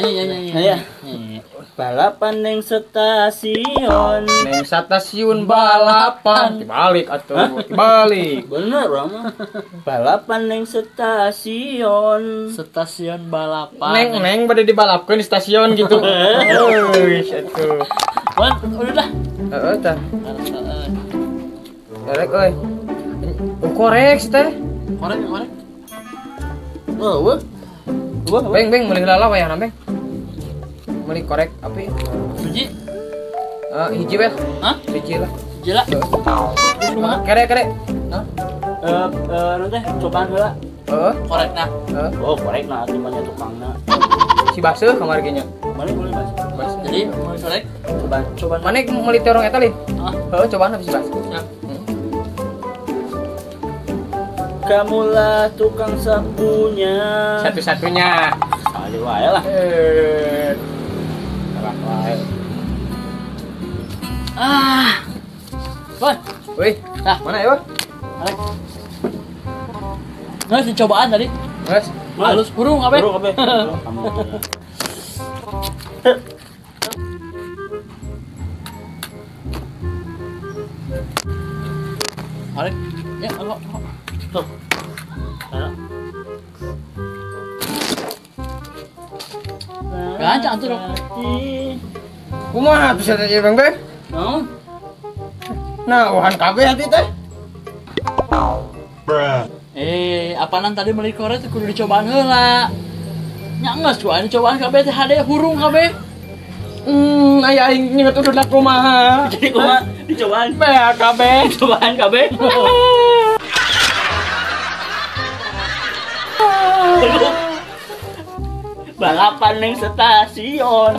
Nyanyi. Balapan neng stasiun. Neng stasiun balapan. Dibalik atuh, dibalik. Bener mah. Balapan neng stasiun. Stasiun balapan. Neng neng bade dibalapkeun di stasiun gitu. Euy, atuh. Wan, udah dah. Heeh tah. Korek euy. Korek teh. Korek, korek. Eueuh. Beng beng meuli heula wayahna beng. Meuli korek api. Hiji. Hiji weh. Hah? Hiji lah. Hiji lah. Kumaha? Kere kere. Hah? Nu teh cobaan heula. Heeh. Korekna. Heeh. Oh, korekna atuh mah tukangna. Si baseuh kamari ge nya. Mana boleh baseuh. Baseuh. Jadi meuli korek cobaan. Cobaan. Mana meuli terong eta lih? Hah? Heeh, cobaan habis baseuh. Siap. Kamulah tukang sapunya. Satu-satunya. Sekali wae lah. Salah wae. Ah. Wan. Wih, nah, mana ya, Wan? Balik. Nges dicobaan tadi. Nges. Halus burung kabeh. Burung kabeh. Balik. Ya, apa? Tuh. Gancang tuh dong. Kumaha tuh saya teh Bang Beng? Naon? Nah, uhan kabeh hati teh. Bruh. Apanan tadi meuli korek teh kudu dicobaan heula. Nya geus ku aing cobaan kabeh teh hade hurung kabeh. Aya aing nyeungeut ududna kumaha. Jadi kumaha dicobaan beh kabeh, cobaan kabeh. Balapan neng stasiun.